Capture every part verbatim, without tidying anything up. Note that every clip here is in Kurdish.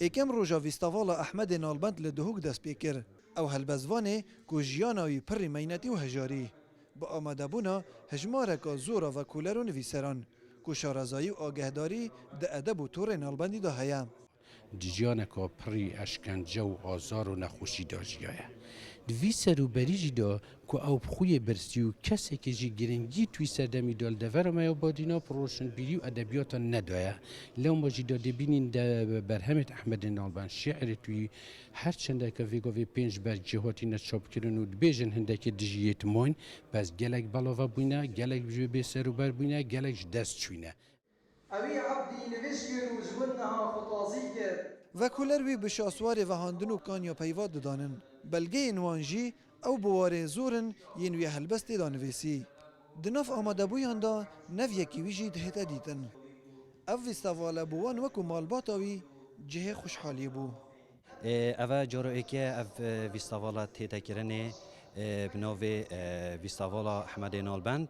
Êkem roja Vîstavala Ehmedê Nalbend li Duhok dest pê kir. Ew helbestvanê ku jiyana wî pirî meynetî û hejarî, bi amadebûna hejmareka zor a vekoler û nivîseran, ku şarezayî û agehdarî di edeb û torê Nalbendî de heye. Di jiyaneka pirî eşkence û azar û nexweşî de jiyaye. Di vî serûberî jî de ku ew bi xwe yê birsî û kesekî jî giringî di wî serdemî de li devera me ya badîna bi roşinbîrî û edebiyata nedaye. Lewma jî de dê bînîn de berhemêt Ehmedê Nalbend şîirêt wî her çendeke vê gavê pênc berg jê hatîne çapkirin û dibêjin hindekê dijî yê dimayîn, bes gelek belave bûyne, gelek ji wê bêserûber bûyne, gelek ji dest çûyne. Ewî Ebdî nivîskir û ji win niha xwe tazî kir. Vekoler wî bi şaswarê vehandin û kanya peyva didanin. Belgeyên wan jî ew biwarên zor in yên wî helbestê de nivîsî. Di nav amadebûyan de nevyekî wî jî dihête dîtin. Ev vîstavale bo wan wekû malbata wî cihê xweşhaliyê bû. Ê, ev e caro êkê ev, e, vîstavala tête kirinê, e, bi navê, e, Vîstavala Ehmedê Nalbend.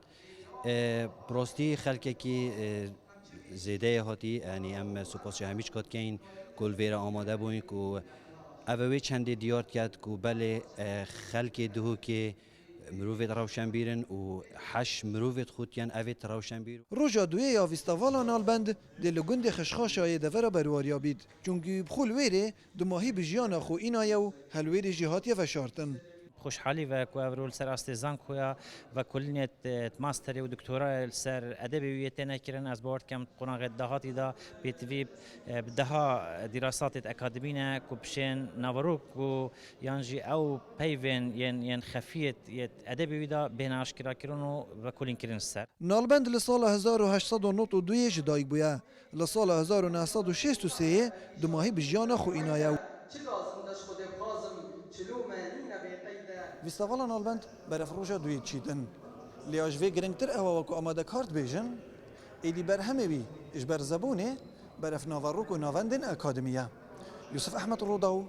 E, bi rastî xelkekî, e, zêdeyê hatî, yanî em supasê hemî çika dikeyin ku li vêre amade bûyîn ku ev ê wê çendê diyar diket ku belê, e, xelkê Duhokê mirovêt rewşenbîr in û heş mirovêt xwe diken evêt rewşenbîr. Roja duyê ya Vîstavala Nalbend dê li gundê Xişxaşa yê devera Berwariya bît. Çunkî bi xwe li wêrê dumahî bi jiyana xwe înaye û helwêrê jî hatiye veşartin. Xweşhalî ve ku ev rol ser astê zankoya vekolînê, e, masterê û doktorayê li ser edebê wî yê têne kirin. Ez bawer dikim qonaxê dahatî de pêtivî, e, bi deha dîrasatêt akademî ne ku pişên naverok û yan jî ew peyvên yên, yên xefiyêt yê edebê wî de bêhne aşkerakirin û vekolînkirin ser. Nalbend li sala hezar û heşt sed û nod û duyê ji dayik bûye. Li sala hezar û neh sed û şêst û sêyê dumahî bi jiyana xwe înaye. Çi gazim deş xwe dê bixwazim, çilo me nîne bê qeyde. Vîstavala Nalbend beref roja duyê çîtin. Lê ya ji vê giringtir ew e, wekû amadekar dibêjin, êdî berhemê wî ji ber zebûnê beref naverok û navendên akademî ye. Yusuf Ehmed Rodaw,